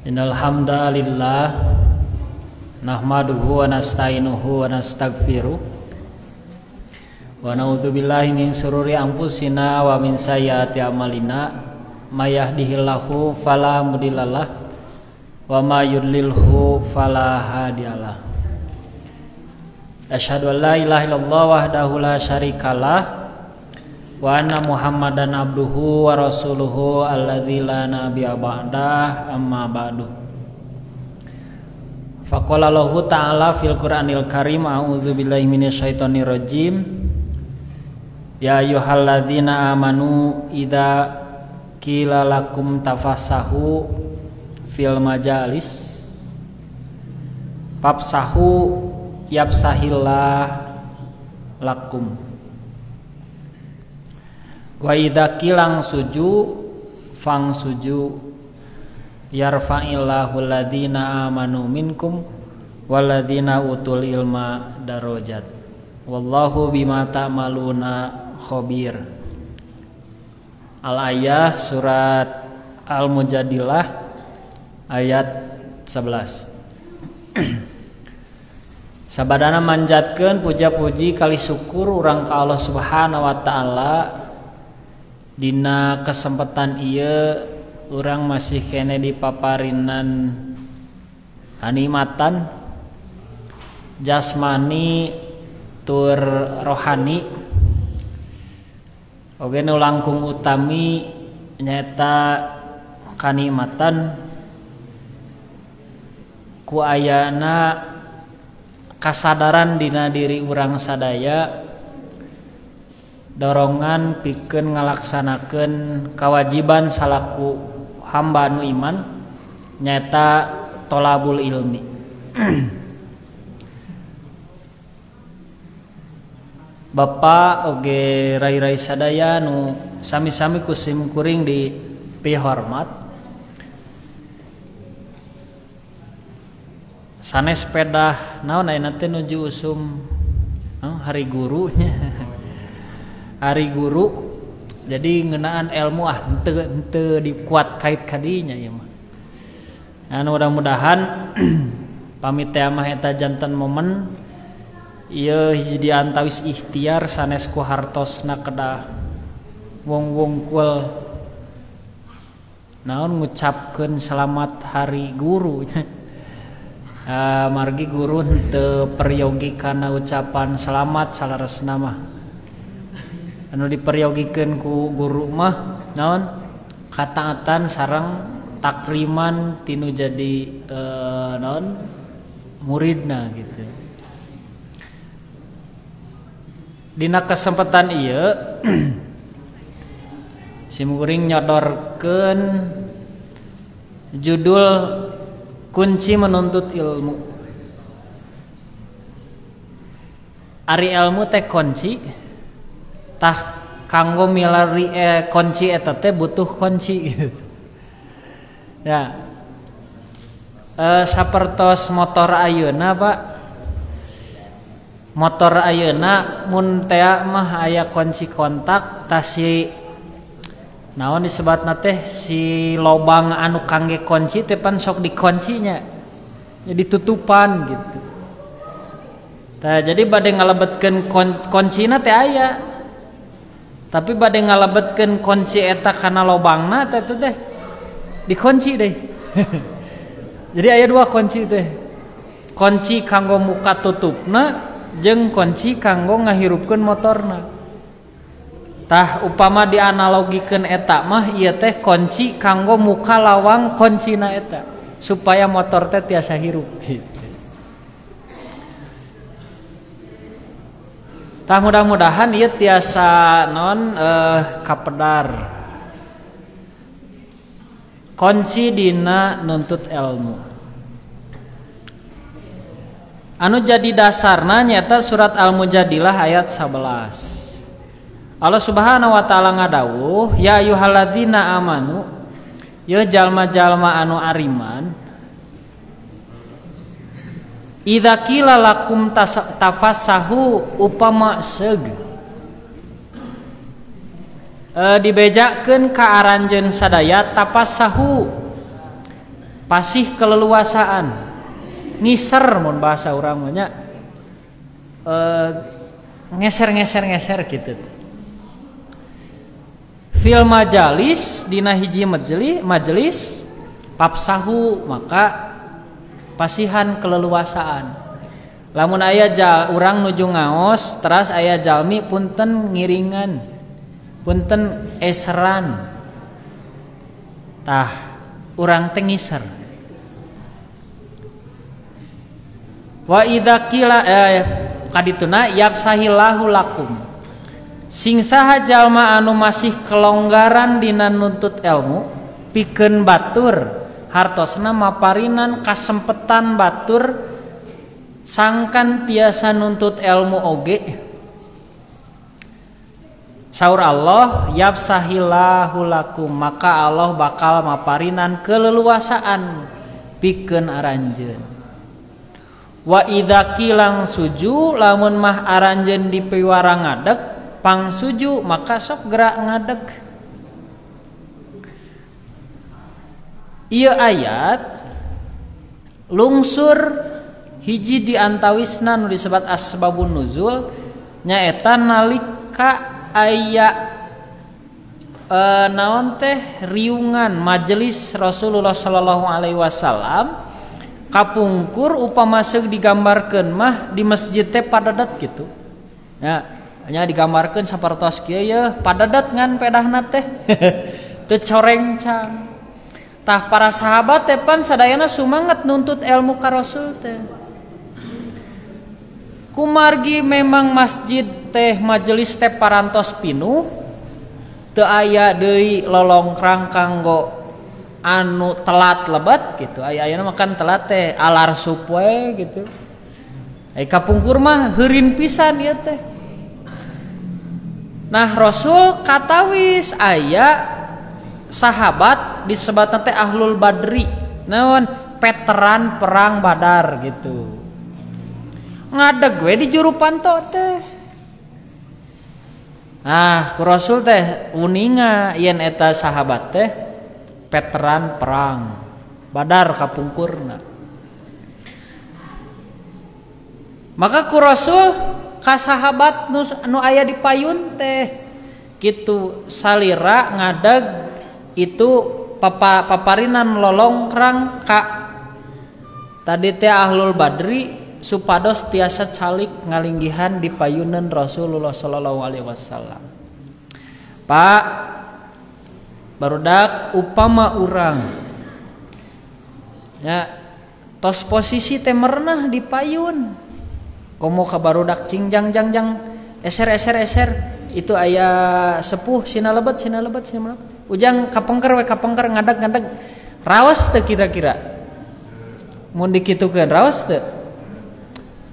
Innal hamdalillah nahmaduhu wa nasta'inuhu wa nastaghfiruh wa na'udzu billahi min syururi anfusina wa min sayyiati a'malina may yahdihillahu fala mudhillalah wa may yudlilhu fala hadiyalah. Asyhadu an la ilaha illallah wahdahu la syarikalah wa anna Muhammadan abduhu wa rasuluhu alladzi la nabiyya ba'dah, amma ba'du. Faqala lahu ta'ala fil Qur'anil Karim, a'udzu billahi minasyaitonir rajim. Ya ayyuhalladzina amanu idza qila lakum tafassahu fil majalis fafsahu yafsahillah lakum. Wa idza qilang suju fang suju yarfa'illahu alladhina amanu minkum walladhina utul ilma darajat wallahu bima ta'maluna khabir. Al-ayah surat Al-Mujadilah ayat 11. Sabadana manjatkeun puja-puji kali syukur urang ka Allah Subhanahu wa taala. Dina kesempatan ieu urang masih kene dipaparinan kanikmatan jasmani tur rohani. Oge nu langkung utami nyaeta kanikmatan ku ayana kasadaran dina diri urang sadaya, dorongan pikeun ngalaksanakeun kawajiban salaku hamba nu iman nyaeta tolabul ilmi. Bapak oge rai-rai sadaya nu sami-sami ku sim kuring di pihormat, sanes pedah naon ayeuna teh nuju usum hari gurunya. Hari guru, jadi ngeunaan ilmu ah henteu dikuat kait kadinya ieu mah. Anu mudah-mudahan pamit teh mah eta janten momen ieu hiji di antawis ikhtiar sanes ku hartosna kedah wong wungkul naon ngucapkeun selamat hari guru. Margi guru henteu peryogi kana ucapan selamat salaresna mah. Anu diperyogikeun ku guru mah naon kataatan sareng takriman tinu jadi naon muridna gitu. Dina kesempatan ieu sim kuring nyodorkeun judul kunci menuntut ilmu. Ari ilmu teh kunci, tah kanggo milari kunci eta teh butuh kunci gitu. Ya. Sapertos motor ayeuna Pak. Motor ayeuna mun tea mah aya kunci kontak tah si naon disebatna teh si lobang anu kangge kunci teh pan sok dikuncinya. Jadi tutupan gitu. Tah jadi bade ngalebetkeun kuncina teh aya. Tapi bade ngalebetkeun kunci eta kana lobangna teh teh dikunci deh. Jadi aya dua kunci teh. Kunci kanggo muka tutupna jeung kunci kanggo ngahirupkeun motorna. Tah upama dianalogikeun eta mah ieu teh kunci kanggo muka lawang kuncina eta supaya motor teh tiasa hirup gitu. Tah mudah-mudahan ieu tiasa non kapedar kunci dina nuntut ilmu. Anu jadi dasarna nyaeta surat Al-Mujadilah ayat 11. Allah Subhanahu wa taala ngadawuh, ya ayyuhalladzina amanu, ya jalma-jalma anu ariman, idza qila lakum tafassahu upama seug dibejakeun ka aranjeun sadaya tapassahu Pasih keleluasaan ngiser mun bahasa urang mah nya ngeser-ngeser-ngeser kitu. Fil majalis dina hiji majelis papsahu maka pasihan keleluasaan. Lamun aya urang nuju ngaos teras aya jalmi punten ngiringan, punten eseran. Tah urang teh ngiser. Wa idza qila kadituna yafsahillahu lakum. Sing saha jalma anu masih kelonggaran dina nuntut ilmu pikeun batur hartosna maparinan kasempetan batur sangkan tiasa nuntut ilmu oge. Saur Allah yafsahillahu lakum, maka Allah bakal maparinan keleluasaan pikeun aranjeun. Wa idza qilang suju lamun mah aranjeun dipiwara ngadeg pang suju maka sok gerak ngadeg. Ieu ayat lungsur hiji di antawisna nu disebat asbabun nuzul nyaeta nalika aya naon teh riungan majelis Rasulullah sallallahu alaihi wasallam kapungkur upama seug digambarkeun mah di masjid teh padadat gitu. Ya, nya digambarkeun sapertos kieu yeuh padadat ngan pedahna teh. Teu corengcang. Tah para sahabat teh pan sadayana sumanget nuntut ilmu ka Rasul teh. Kumargi memang masjid teh majelis teh parantos pinuh teu aya deui lolongkrang kanggo anu telat lebat gitu. Aya-ayana makan telat teh alar sup we gitu. Ai kapungkur mah heurin pisan ieu teh. Nah Rasul katawis aya sahabat disebatna teh ahlul badri. Naon veteran perang Badar gitu. Ngadeg we di juru panto teh. Nah ku Rasul teh uninga yen eta sahabat teh veteran perang Badar kapungkurna. Maka ku Rasul ka sahabat nu aya di payun teh kitu salira ngadeg itu paparinan lolongkrang ka tadi teh ahlul badri supados tiasa calik ngalinggihan di payunan Rasulullah sallallahu alaihi wasallam. Pak barudak upama urang ya tos posisi teh merenah di payun komo ka barudak cing jang jang jang eser eser eser itu aya sepuh sina lebet sina lebet sina lebet ujang kapengker we kapengker ngadag ngadag raos teu kira-kira mun dikitukeun raos teu.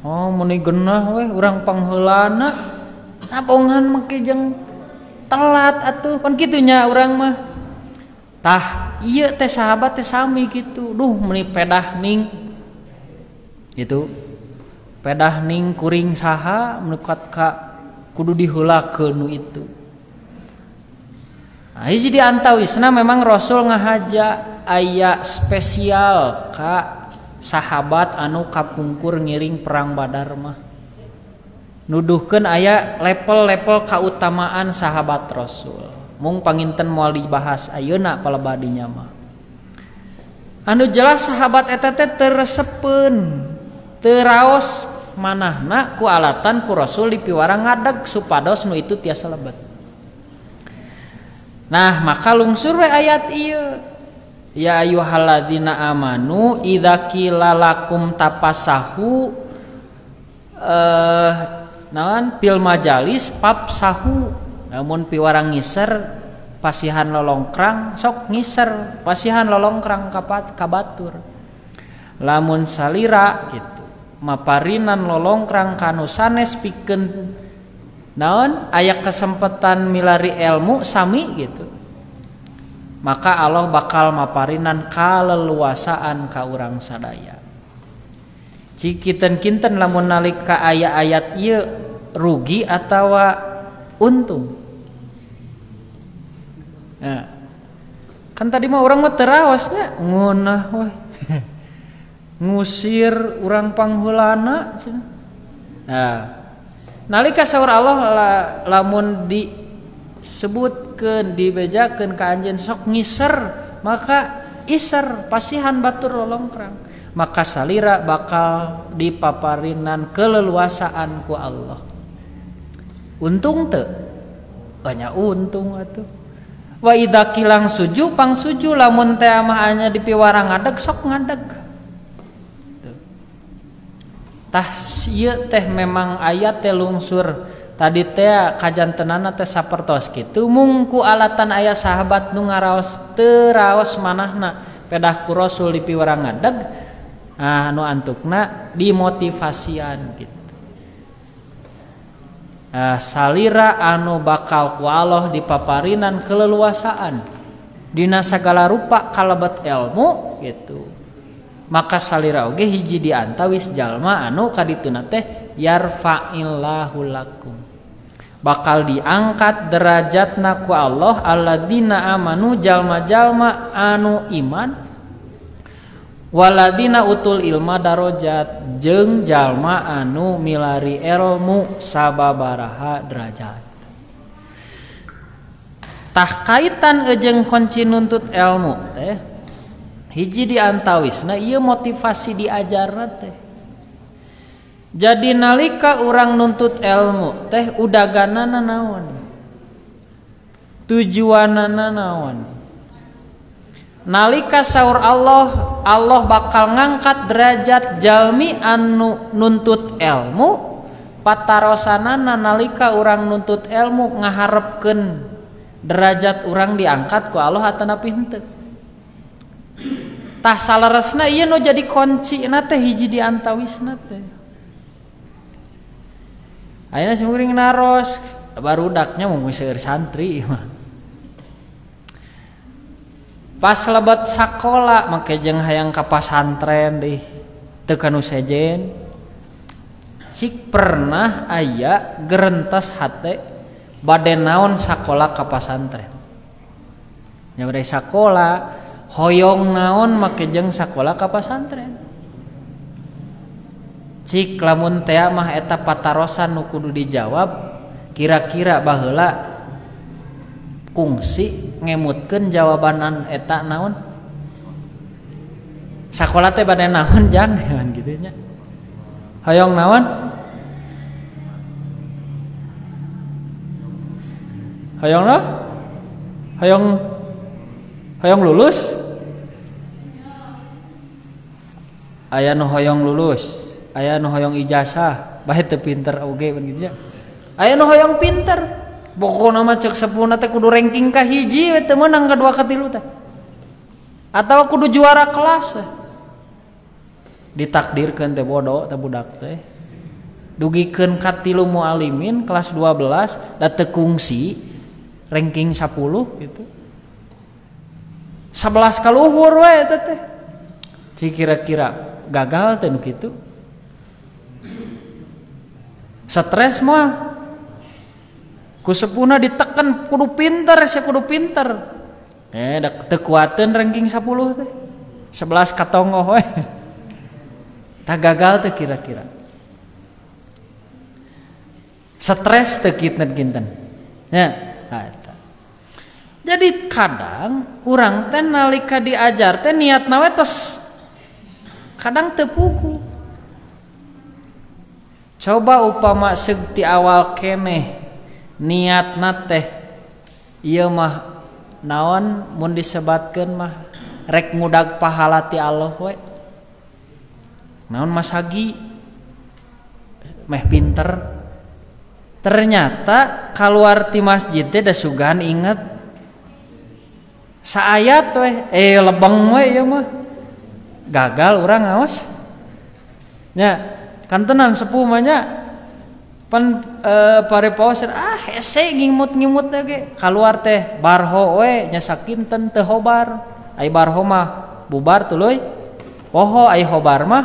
Oh meni genah we urang pangheulana nabongan make jeung telat atuh pan kitunya urang mah. Tah ieu teh sahabat teh sami kitu. Duh meni pedah ning gitu. Pedah ning kuring saha menukat ka kudu diheulakeun nu itu. Nah hiji di antawisna memang Rasul ngahaja aya spesial ka sahabat anu kapungkur ngiring perang Badar mah. Nuduhkeun aya level-level kautamaan sahabat Rasul. Mung panginten moal dibahas ayeuna palebadinya mah. Anu jelas sahabat eta teh teu resepeun, teu raos manahna ku alatan ku Rasul dipiwara ngadeg supados nu itu tiasa lebet. Nah, maka lungsur we ayat ieu. Ya ayyuhalladzina amanu idza qila lakum tapasahu naon fil majalis papsahu. Namun piwarang ngiser pasihan lolongkrang sok ngiser pasihan lolongkrang kabatur. Lamun salira gitu maparinan lolongkrang kanu sanes pikeun naon aya kesempatan milari ilmu sami gitu. Maka Allah bakal maparinan kaleluasaan ka urang sadaya. Cikiten-kinten lamun nalika aya ayat ieu rugi atawa untung. Nah, kan tadi mah urang mah teu raosnya ngeunah we. Ngusir urang pangheulana cenah. Nah, nalika saur Allah lamun disebutkeun dibejakeun ka anjeun sok ngiser maka iser pasihan batur lolongkrang maka salira bakal dipaparinan keleluasaan ku Allah. Untung teu? Banyak untung atuh. Wa idza kilang suju pang suju lamun teh mah anya dipiwarang ngadeg sok ngadeg. Tah ieu teh memang ayat teh lungsur tadi teh kajantenana teh sapertos kitu mung ku alatan aya sahabat nu ngaraos teu raos manahna pedah ku Rasul dipiwarang ngadeg ah nu antukna dimotivasian gitu. Salira anu bakal ku Allah dipaparinan keleluasaan dina sagala rupa kalebet ilmu gitu. Maka salira oge hiji di antawis jalma anu kadituna teh yarfa'illahu lakum bakal diangkat derajatna ku Allah alladzina amanu jalma-jalma anu iman waladina utul ilma darajat jeung jalma anu milari ilmu sababaraha derajat. Tah kaitan jeung kunci nuntut ilmu teh hiji di antawisna ieu motivasi diajarna teh. Jadi nalika urang nuntut ilmu teh udaganana naon? Tujuanana naon? Nalika saur Allah, Allah bakal ngangkat derajat jalmi anu nuntut ilmu, patarosanana nalika urang nuntut ilmu ngaharepkeun derajat urang diangkat ku Allah atanapi henteu. Tah saleresna ieu nu jadi kuncina teh hiji di antawisna teh. Ayeuna simkuring naros barudaknya mung seueur santri mah. Pas lebet sakola make jeung hayang ka pasantren deh teu kanu sejen. Cik pernah aya gerentas hate bade naon sakola ka pasantren. Nya bade sakola hoyong naon make jeung sakola ka pasantren. Cik lamun tea mah eta patarosan nu kudu dijawab kira-kira baheula kungsi ngemutkeun jawabanan eta naon. Sakola teh bade naon jang kitu nya. Hoyong naon? Hoyong naon? Hoyong hoyong lulus? Aya nu hoyong lulus, aya nu hoyong ijazah, bae teu pinter oge pan kitu nya. Aya nu hoyong pinter, pokona mah ceuk sepuhna teh kudu ranking ka hiji we teu meunang ka dua ka tilu teh. Atawa kudu juara kelas. Ditakdirkeun teh bodoh teh budak teh. Dugikeun ka tilu mualimin kelas 12 da teu kungsi ranking 10 gitu. 11 kaluhur we eta teh. Cik kira-kira gagal teh nu kitu. Stres mah. Ku sepuhna diteken kudu pinter, sia kudu pinter. Da teu kuateun ranking 10 teh. 11 katongoh we. Tah gagal teh kira-kira. Stres teh kinten-kinten. Nya, eta. Jadi kadang urang teh nalika diajar teh niatna we tos kadang teu puguh. Coba upama seug ti awal keneh niatna teh ieu mah naon mun disebatkeun mah rek ngudag pahala ti Allah we. Naon masagi meh pinter. Ternyata kaluar ti masjid teh da sugan inget saayat we lebeng we ieu mah. Gagal urang ngaos. Nya kantenan sepuh mah nya pan pare paos ah hese ngimut-ngimut ge kaluar teh barho we nya sakinten teu hobar. Ai barho mah bubar tuluy poho, ai hobar mah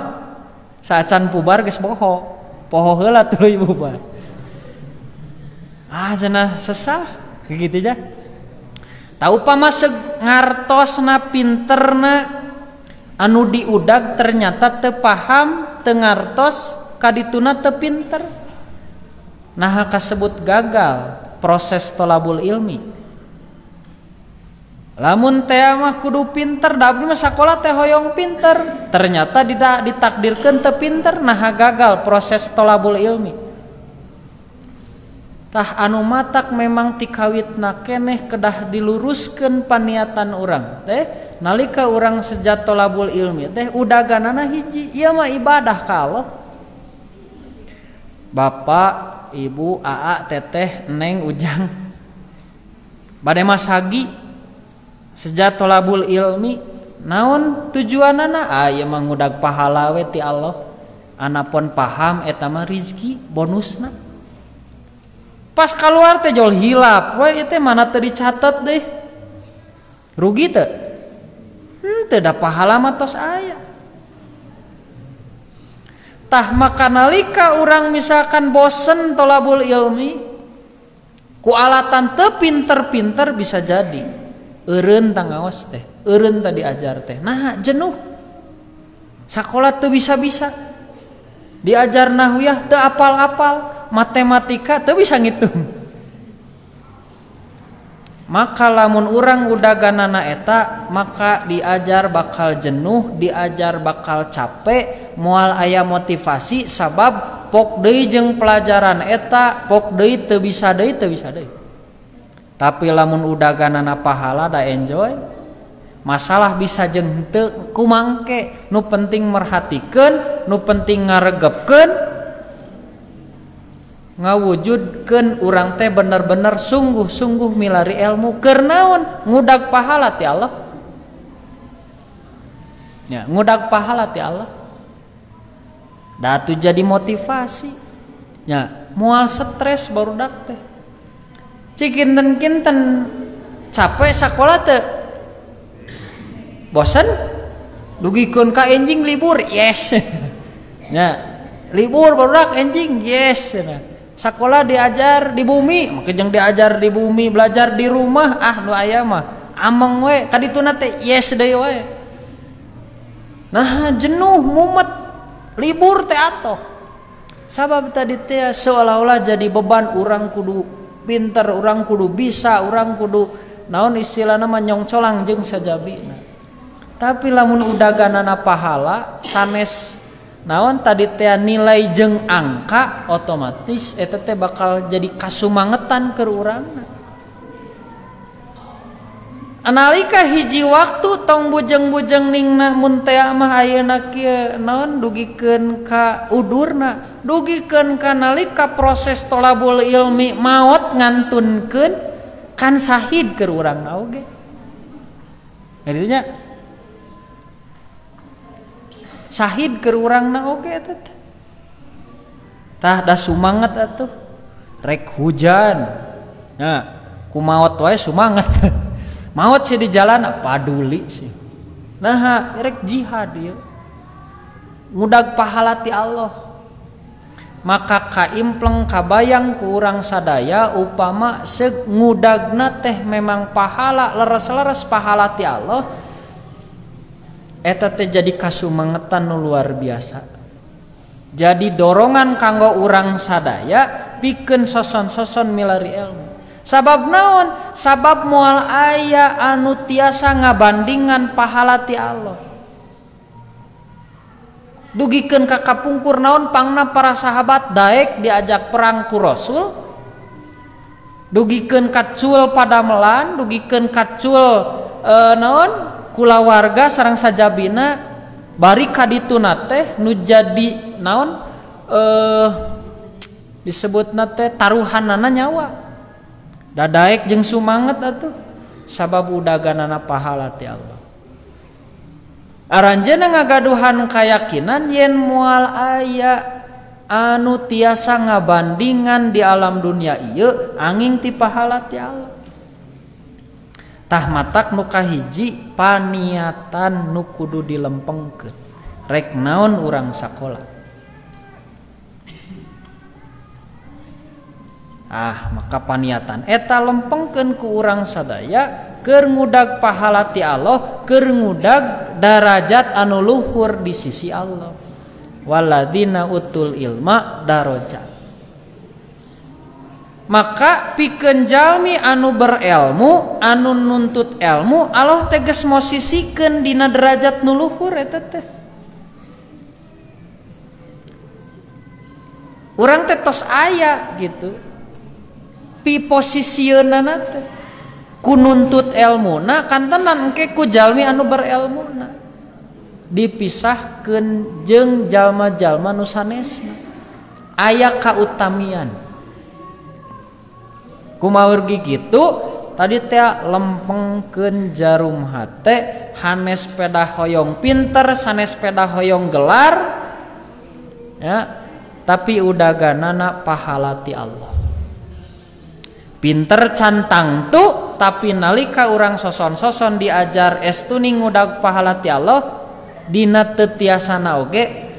saacan pubar geus poho. Poho heula tuluy bubar. Ah cenah sesah kitu nya. Tah upama ngartosna pinterna Anu diudag ternyata teu paham, teu ngartos, kadituna teu pinter. Nah kasebut gagal proses tolabul ilmi. Lamun teh mah kudu pinter, da abdi mah sakola teh hoyong pinter, ternyata ditakdirkeun teu pinter, nah gagal proses tolabul ilmi. Tah anu matak memang tikawitna keneh kedah diluruskeun paniatan urang teh nalika urang sejat tolabul ilmi teh udaganana hiji, ieu mah ibadah ka Allah. Bapak, ibu, aa, teteh, neng, ujang bade masagi sejat tolabul ilmi naon tujuanana? Ah ieu mah ngudag pahala we ti Allah. Anapun paham eta mah rizki bonusna. Pas keluar teh jol hilap we ieu teh mana teu dicatet deh. Rugi teu? Teu da pahala mah tos aya. Tah maka nalika urang misalkan bosen tolabul ilmi ku alatan teu pinter-pinter bisa jadi eureun tangaos teh, eureun tadi ajar teh. Nah, jenuh. Sakola teu bisa-bisa. Diajar nahwiyah teu apal-apal, matematika teu bisa ngitung. Maka lamun urang udaganana eta, maka diajar bakal jenuh, diajar bakal capek, moal aya motivasi sabab pok deui jeung pelajaran eta, pok deui teu bisa deui, teu bisa deui. Tapi lamun udaganana pahala da enjoy, masalah bisa jeung teu kumangke, nu penting merhatikeun, nu penting ngaregepkeun, ngawujudkeun urang teh bener-bener sungguh-sungguh milari ilmu. Keur naon? Ngudag pahala ti Allah. Ya, ngudag pahala ti Allah. Da atuh jadi motivasi. Ya, moal stres barudak teh. Cikinten-kinten capek sakola teu bosen dugikeun ka enjing libur, yes. Ya, libur barudak enjing, yes. Nah, sakola diajar di bumi, maka jeung diajar di bumi, belajar di rumah, ah nu aya mah ameng we kadituna teh yes deui wae. Nah, jenuh mumet libur teh atoh. Sabab tadi teh seolah-olah jadi beban urang kudu pinter, urang kudu bisa, urang kudu naon istilahna mah nyongcolang jeung sajabina. Tapi lamun udaganana pahala sanes naon tadi teh nilai jeung angka otomatis eta teh bakal jadi kasumangetan keur urangna. Nalika hiji waktu tong bujeng-bujeng ningna mun teh mah ayeuna kieu naon dugikeun ka udurna, dugikeun ka nalika proses tolabul ilmi maot ngantunkeun kan sahid keur urangna oge. Jadinya sahid keur urangna oge eta teh. Tah da sumanget atuh rek hujan. Nah, kumaot wae sumanget. Maot sih di jalan paduli sih. Nah, rek jihad ieu. Ngudag pahala ti Allah. Maka kaimpleng kabayang ku urang sadaya upama seug ngudagna teh memang pahala leres-leres pahala ti Allah. Eta teh jadi kasumangetan nu luar biasa. Jadi dorongan kanggo urang sadaya pikeun soson-soson milari ilmu. Sabab naon? Sabab moal aya anu tiasa ngabandingan pahala ti Allah. Dugikeun ka kapungkur naon pangna para sahabat daek diajak perang ku Rasul. Dugikeun kacul padamelan, dugikeun kacul naon kulawarga sareng sajabina bari kadituna teh nu jadi naon disebutna teh taruhanana nyawa. Dadaek jeung sumanget atuh sabab udaganana pahala ti Allah. Aranjeunna ngagaduhan kayakinan yen moal aya anu tiasa ngabandingan di alam dunia ieu angin ti pahala ti Allah. Tah matak nu kahiji paniatan nu kudu dilempengkeun rek naon urang sakola. Ah maka paniatan eta lempengkeun ku urang sadaya Keur ngudag pahala ti Allah, keur ngudag darajat anu luhur di sisi Allah. Waladina utul ilma darajat. Maka pikeun jalmi anu berilmu, anu nuntut ilmu, Allah teh geus mosisikeun dina derajat nu luhur eta teh. Urang teh tos aya gitu. Pi posisieunana teh ku nuntut ilmuna kantenan engke ku jalmi anu berilmuna. Dipisahkeun jeung jalma-jalma nu sanesna. Aya kautamian. Kumawargi kitu tadi teh lempengkeun jarum hate hanes pedah hoyong pinter sanes pedah hoyong gelar ya, tapi udaganana pahala ti Allah. Pinter can tangtu tapi nalika urang soson-soson diajar estu ngudag pahala ti Allah dina teu tiasana oge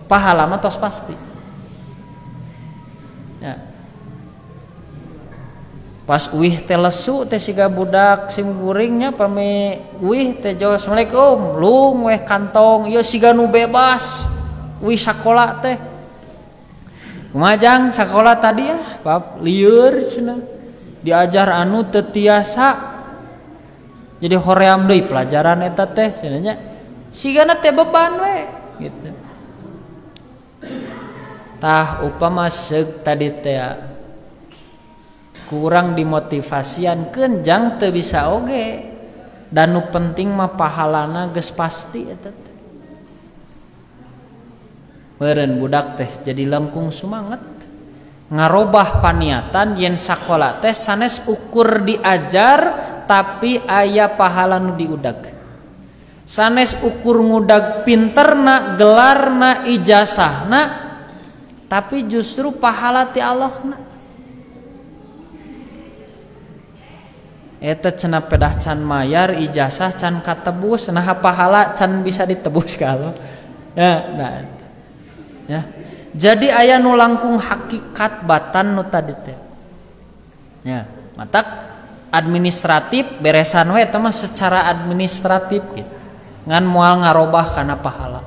pahala mah tos pasti. Ya. Pas uih teh lesu teh siga budak sim kuringnya pami uih teh jawab assalamualaikum lung weh kantong ieu siga nu bebas uih sakola teh kumajang sakola tadi ya bab lieur cenah diajar anu teu tiasa jadi hoream deui pelajaran eta teh cenah nya sigana teh beban we gitu. Tah upama seug tadi teh kurang dimotivasian kenjang teu bisa oge dan nu penting mah pahalana geus pasti eta teh. Meureun budak teh jadi lengkung sumanget ngarobah paniatan yen sakola teh sanes ukur diajar tapi aya pahala nu diudag. Sanes ukur ngudag pinterna, gelarna, ijazahna, tapi justru pahala ti Allahna. Eta cenah pedah can mayar ijazah can katebus, nah pahala can bisa ditebus kalau. Ya, nah. Ya. Jadi aya nu langkung hakikat batan nu tadi teh. Ya, matak administratif beresan we eta mah secara administratif gitu. Ngan moal ngarobah kana pahala.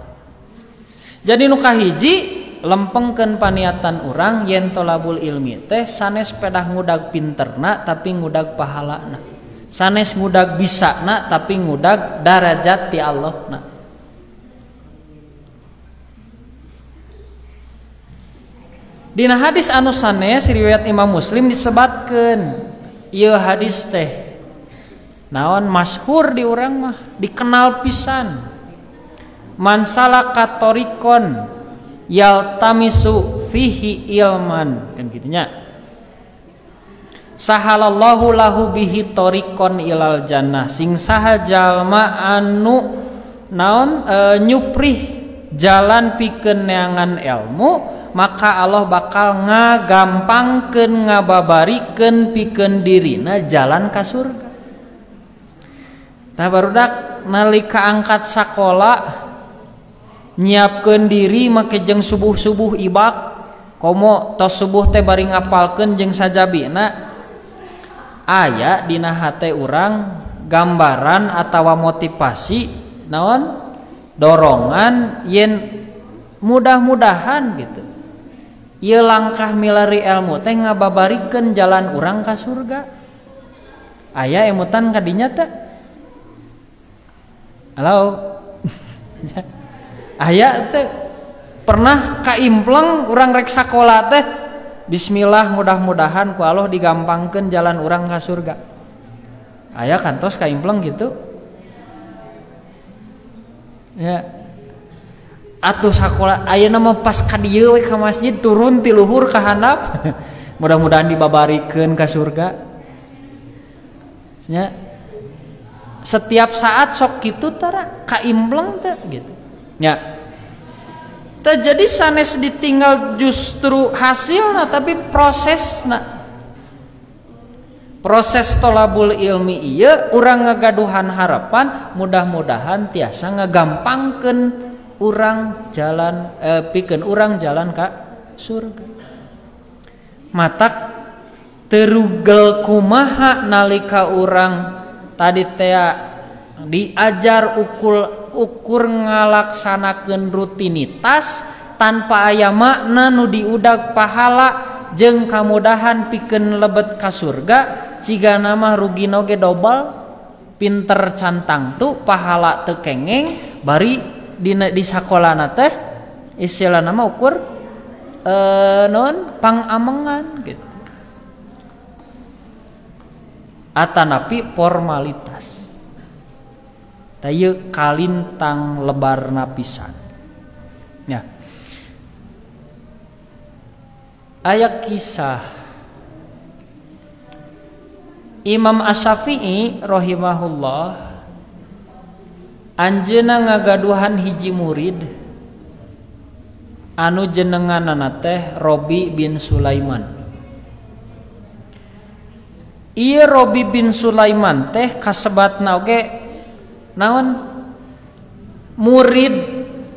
Jadi nu kahiji lempengkeun paniatan urang yen tolabul ilmi teh sanes pedah ngudag pinterna tapi ngudag pahalana. Sanes ngudag bisana tapi ngudag darajat ti Allahna. Dina hadis anu sanes riwayat Imam Muslim disebatkeun ieu hadis teh naon masyhur di urang mah dikenal pisan. Man salaka tariqon yaltamisu fihi ilman kan gitunya. Sahalallahu lahu bihi tariqon ilal jannah. Sing saha jalma anu naon nyuprih jalan pikeun neangan ilmu maka Allah bakal ngagampangkeun ngababarikeun pikeun dirina jalan ka surga. Tah barudak nalika angkat sakola nyiapkeun diri make jeung subuh-subuh ibak komo tos subuh teh bari ngapalkeun jeung sajabina aya dina hate urang gambaran atawa motivasi naon dorongan yen mudah-mudahan gitu ieu langkah milari ilmu teh ngababarikeun jalan urang ka surga. Aya emutan kadinya teh? Halo. Aya teh pernah kaimpleng urang rek sakola teh bismillah mudah-mudahan ku Allah digampangkeun jalan urang ka surga. Aya kantos kaimpleng gitu. Ya. Atuh sakola ayeuna mah pas ka dieu we ka masjid turun ti luhur ka handap. Mudah-mudahan dibabarikeun ka surga. Ya. Setiap saat sok kitu tara kaimpleng teh gitu. Ya. Terjadi sanes ditinggal justru hasilna tapi prosesna. Proses tolabul ilmi ieu urang ngagaduhan harapan mudah-mudahan tiasa ngagampangkeun urang jalan pikeun urang jalan ka surga. Matak terugel kumaha nalika urang Tadi teh diajar ukur ngalaksanakeun rutinitas tanpa aya makna nu diudag pahala jeung kamudahan pikeun lebet ka surga cigana mah rugi oge dobel pinter cantang tu pahala teu kengeng bari di sakolana teh istilahna mah ukur non pangamengan gitu atanapi formalitas. Tah ieu kalintang lebarna pisan. Ya. Aya kisah Imam Asy-Syafi'i rahimahullah anjeunna ngagaduhan hiji murid anu jenenganana teh Robi bin Sulaiman. Ieu Robi bin Sulaiman teh kasebatna oge naon murid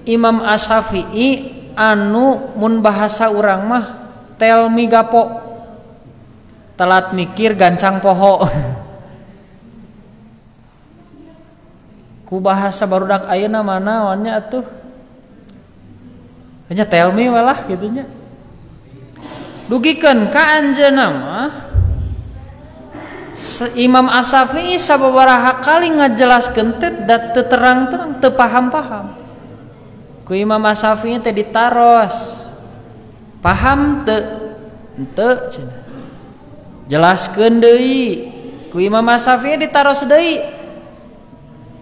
Imam Asy-Syafi'i anu mun bahasa urang mah tel migapo, telat mikir gancang poho. Ku bahasa barudak ayeuna mah naonnya atuh hanya tell me walah gitu nya. Dugikeun ka anjeunna mah Imam Asy-Syafi'i sababaraha kali ngajelaskeun teh da teu terang-terang teu paham-paham. Ku Imam Asy-Syafi'i teh ditaros. Paham teu? Henteu cenah. Jelaskeun deui. Ku Imam Asy-Syafi'i ditaros deui.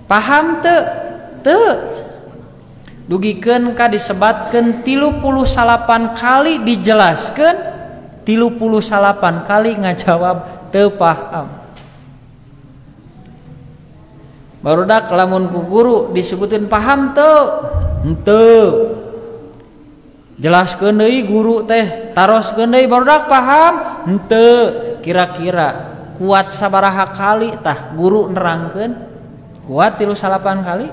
Paham teu? Teu. Dugikeun ka disebatkeun 38 kali dijelaskeun, 38 kali ngajawab teu paham. Barudak lamun ku guru disebutin paham teu? Henteu. Jelaskeun deui guru teh, taroskeun deui barudak paham? Henteu. Kira-kira kuat sabaraha kali tah guru nerangkeun? Kuat 38 kali?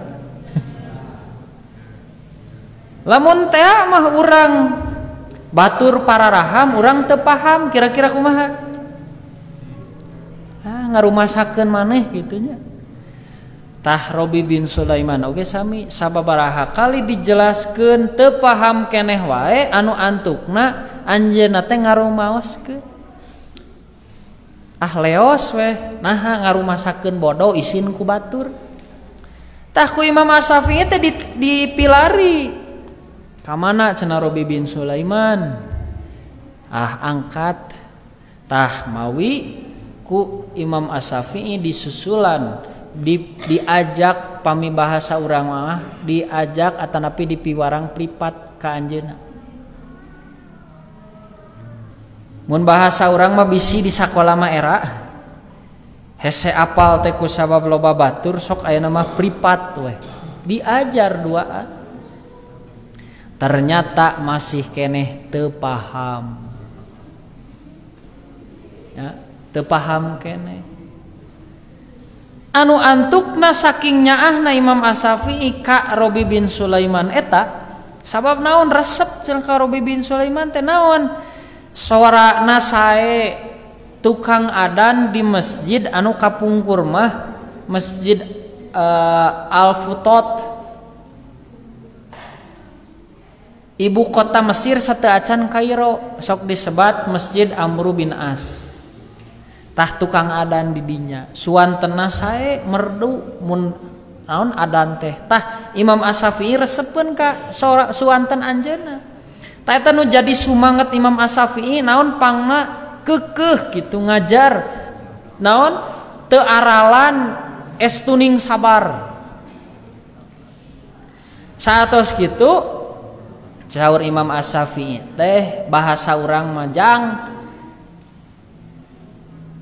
Lamun teh mah urang batur pararaham urang teu paham kira-kira kumaha? Ah ngarumasakeun maneh kitu nya. Tah Robi bin Sulaiman oge sami sababaraha kali dijelaskeun teu paham keneh wae anu antukna anjeunna teh ngarumaoskeun. Ah leos weh naha ngarumasakeun bodoh isin ku batur. Tah ku Imam Asy-Syafi'i teh dipilari. Kamana cenah Robi bin Sulaiman? Ah angkat. Tah mawi ku Imam Asy-Syafi'i disusulan diajak pami bahasa urang mah diajak atanapi dipiwarang pripat ka anjeunna. Mun bahasa urang mah bisi di sakola mah era hese apal teh ku sabab loba batur sok ayeuna mah pripat weh. Diajar duaan. Ternyata masih keneh teu paham. Ya, teu paham keneh. Anu antukna saking nyaahna Imam Asy-Syafi'i ka Robi bin Sulaiman eta sabab naon resep cenah ka Robi bin Sulaiman teh naon sorana sae tukang adan di masjid anu kapungkur mah masjid Al-Futot ibu kota Mesir sateuacan Kairo sok disebat Masjid Amru bin As. Tah tukang adan di dinya suantena sae merdu mun naon adan teh. Tah Imam Asy-Syafi'i resepeun ka suanten anjeunna. Tah eta nu jadi sumanget Imam Asy-Syafi'i naon pangna keukeuh kitu ngajar naon teu aralan estuning sabar. Saatos kitu saur Imam Asy-Syafi'i teh bahasa urang mah jang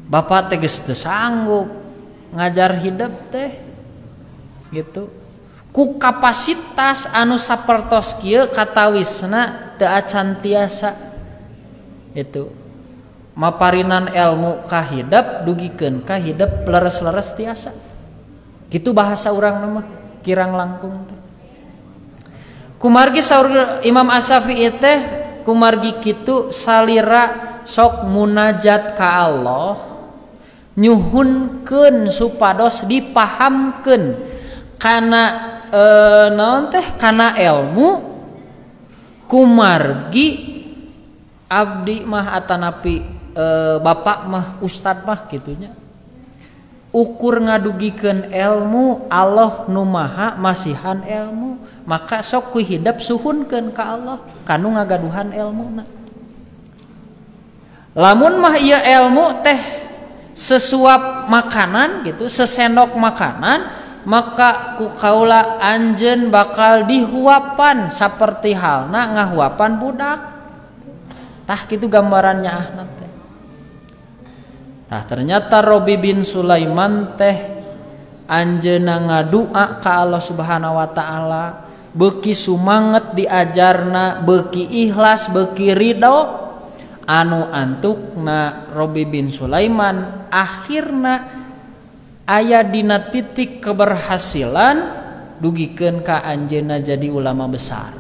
bapak teh geus teu sanggup ngajar hidup teh gitu ku kapasitas anu sapertos kieu katawisna teu acan tiasa itu maparinan ilmu ka hidep dugikeun ka hidep leres-leres tiasa gitu bahasa urang mah kirang langkung teh. Kumargi saur Imam Asy-Syafi'i teh kumargi kitu salira sok munajat ka Allah Nyuhunkeun supados dipahamkeun kana naon teh kana ilmu kumargi abdi mah atanapi bapak mah ustad mah kitunya. Ukur ngadugikeun ilmu Allah nu maha masihan ilmu, maka sok ku hidep suhunkeun ka Allah kanu ngagaduhan ilmuna. Lamun mah ieu ilmu teh sesuap makanan gitu, sesendok makanan, maka ku kaula anjeun bakal dihuapan saperti halna ngahuapan budak. Tah kitu gambarannya ahna teh. Nah ternyata Robi bin Sulaiman teh anjeunna ngadua ka Allah Subhanahu wa taala, beuki sumanget diajarna, beuki ikhlas, beuki ridho. Anu antukna Robi bin Sulaiman akhirna aya dina titik keberhasilan dugikeun ka anjeunna jadi ulama besar.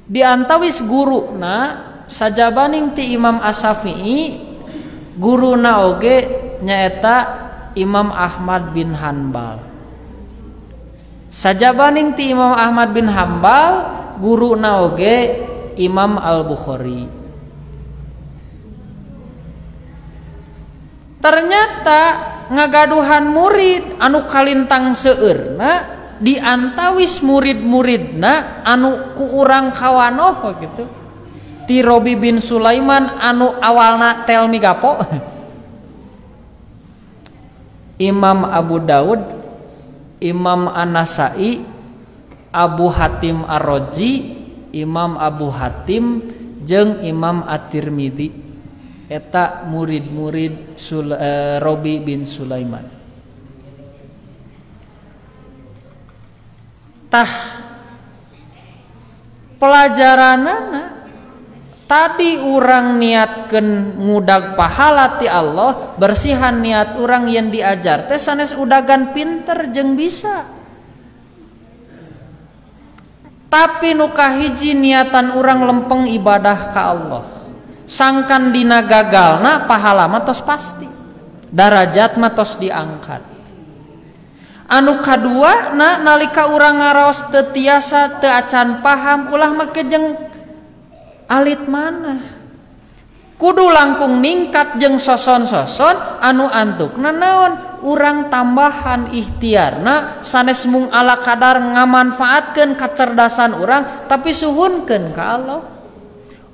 Di antawis guruna sajabaning ti Imam Asy-Syafi'i, guruna oge nyaeta Imam Ahmad bin Hanbal. Sajabaning ti Imam Ahmad bin Hanbal, guruna oge Imam Al-Bukhari. Ternyata ngagaduhan murid anu kalintang seueurna di antawis murid-muridna anu ku urang kawanoh gitu. Ti Robi bin Sulaiman anu awalna tel migapo. Imam Abu Daud, Imam An-Nasai, Abu Hatim Ar-Razi, Imam Abu Hatim jeung Imam At-Tirmidzi. Eta murid-murid Robi bin Sulaiman. Tah pelajaranana tadi urang niatkeun ngudag pahala ti Allah, bersihan niat urang yang diajar teh sanes udagan pinter jeung bisa. Tapi nu kahiji niatan urang lempeng ibadah ka Allah. Sangkan dina gagalna pahala mah tos pasti, darajat mah tos diangkat. Anu kadua na nalika urang ngaraos teu tiasa teu acan paham ulah make jeung alit mana. Kudu langkung ningkat jeung soson-soson anu antukna naon urang tambahan ikhtiarna sanes mung ala kadar ngamanfaatkeun kacerdasan urang tapi suhunkeun ka Allah.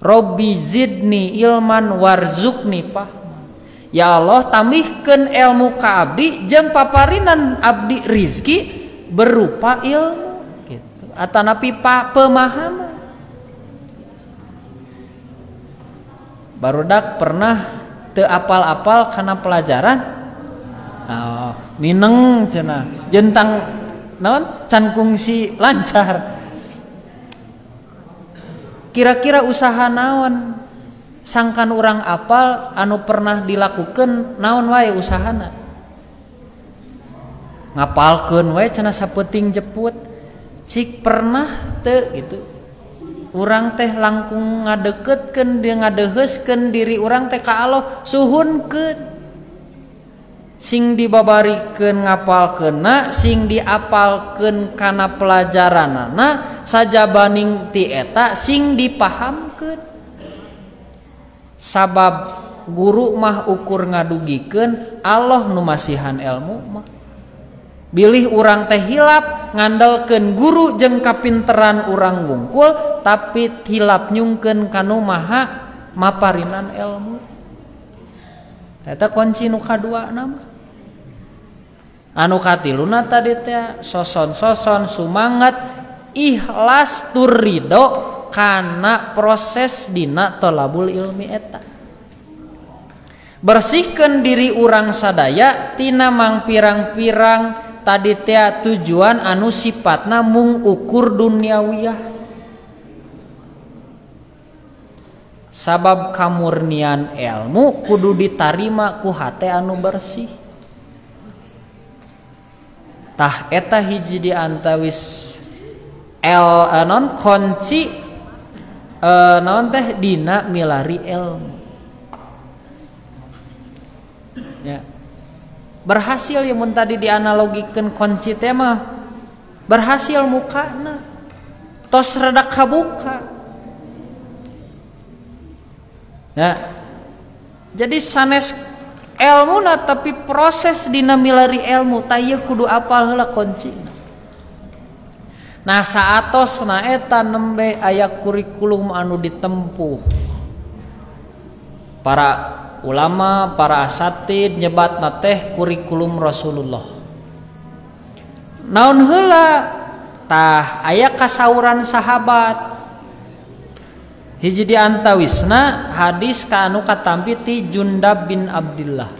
Robbi zidni ilman warzuqni fahman. Ya Allah tambihkeun ilmu ka abdi jeung paparinan abdi rizki berupa ilmu gitu atanapi pemahaman. Barudak pernah teu apal-apal kana pelajaran? Oh, mineng cenah jentang naon can kungsi lancar. Kira-kira usaha naon sangkan urang apal anu pernah dilakukan naon wae usahana? Ngapalkeun wae cenah sapeuting jeput. Cik pernah teu gitu. Urang teh langkung ngadeketkeun dia ngadeheuskeun diri urang teh ka Allah suhunkeun. Sing dibabarikeun ngapalkeunna, sing diapalkeun kana pelajaranana sajabaning ti eta sing dipahamkeun. Sabab guru mah ukur ngadugikeun Allah nu masihan ilmu mah. Bilih urang teh hilap ngandelkeun guru jeung kapinteran urang wungkul tapi hilap nyungkeun kanu maha maparinan ilmu. Eta kunci nu kadua nama. Anu katiluna tadi teh soson-soson sumangat ikhlas tur ridho kana proses dina tolabul ilmi eta. Bersihkeun diri urang sadaya tina mangpirang-pirang tadi teh tujuan anu sifatna mung ukur duniawiyah. Sabab kamurnian ilmu kudu ditarima ku hate anu bersih. Tah eta hiji di antawis el anon kunci naon teh dina milari ilmu. Ya. Berhasil ya mun tadi dianalogikeun kunci teh mah berhasil mukana tos rada kabuka. Ya. Jadi sanes elmuna tapi proses dina milari ilmu tah ieu kudu apal heula kuncina. Nah saatosna eta nembe aya kurikulum anu ditempuh. Para ulama, para asatid nyebatna teh kurikulum Rasulullah. Naon heula tah aya kasauran sahabat. Hiji di antawisna hadis ka anu katampi ti Jundab bin Abdullah.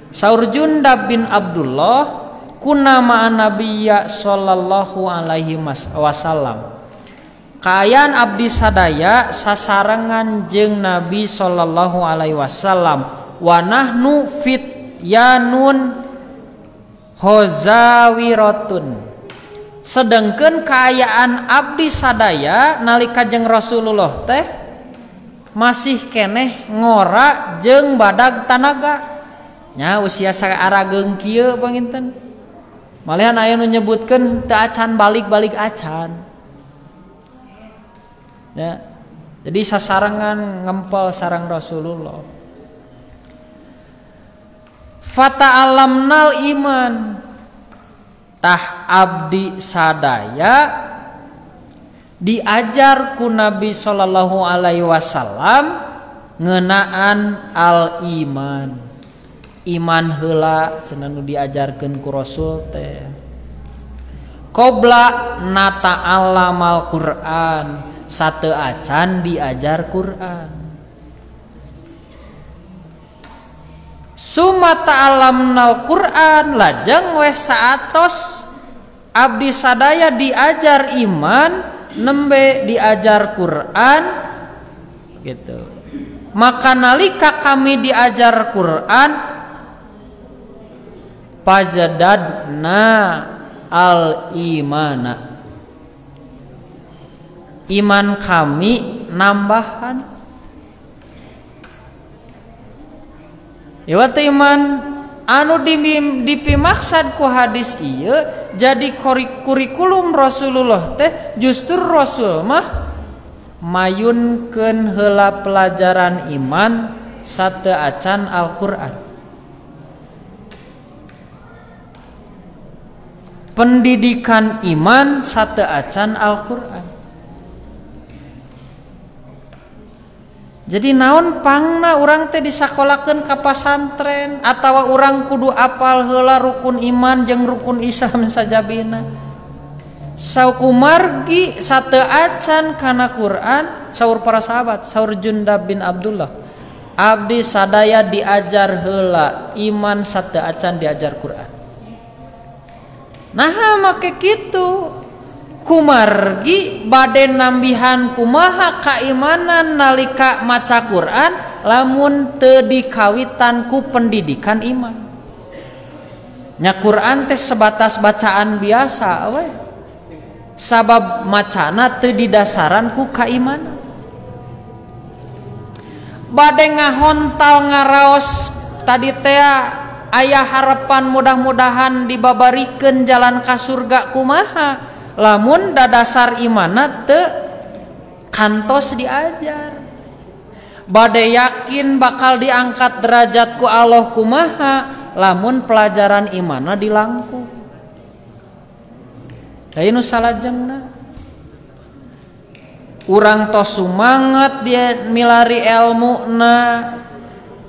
Saur Jundab bin Abdullah kuna ma'an nabiyya sallallahu alaihi wasallam. Kaayaan abdi sadaya sasarengan jeung Nabi sallallahu alaihi wasallam wa nahnu fityanun hozawiratun. Sedangkan kaayaan abdi sadaya nalika jeung Rasulullah teh masih keneh ngora jeung badag tanaga. Nya usia saarageung kieu panginten. Malihan aya nu nyebutkeun teu acan balik-balik acan. Ya. Jadi sasarengan ngempel sareng Rasulullah. Fata'alamnal iman. Tah abdi sadaya diajar ku Nabi sallallahu alaihi wasallam ngeunaan al iman. Iman heula cenah nu diajarkeun ku Rasul teh. Qobla nata'allamal Quran, sateu acan diajar Quran. Suma ta'allamnal Quran lajeng weh saatos abdi sadaya diajar iman nembe diajar Quran gitu. Maka nalika kami diajar Quran pazadadna al imana, iman kami nambahan. Ya waktu iman anu dipimaksad ku hadis ieu jadi kurikulum Rasulullah teh justru Rasul mah mayunkeun heula pelajaran iman sateu acan Al-Qur'an. Pendidikan iman sateu acan Al-Qur'an. Jadi naon pangna urang teh disakolakeun ka pasantren atawa urang kudu apal heula rukun iman jeung rukun Islam sajabina. Saukumargi sateu acan kana Quran saur para sahabat, saur Jundab bin Abdullah. Abdi sadaya diajar heula iman sateu acan diajar Quran. Nah make kitu kumargi bade nambihan kumaha kaimanan nalika maca Quran lamun teu dikawitan ku pendidikan iman. Nya Quran teh sebatas bacaan biasa we. Sabab macana teu didasaran ku kaimanan. Bade ngahontal ngaraos tadi teh aya harapan mudah-mudahan dibabarikeun jalan ka surga kumaha lamun dadasar imana teu kantos diajar. Bade yakin bakal diangkat derajat ku Allah kumaha lamun pelajaran imana dilangkung. Tah nu salajengna urang tos sumanget dia milari elmuna,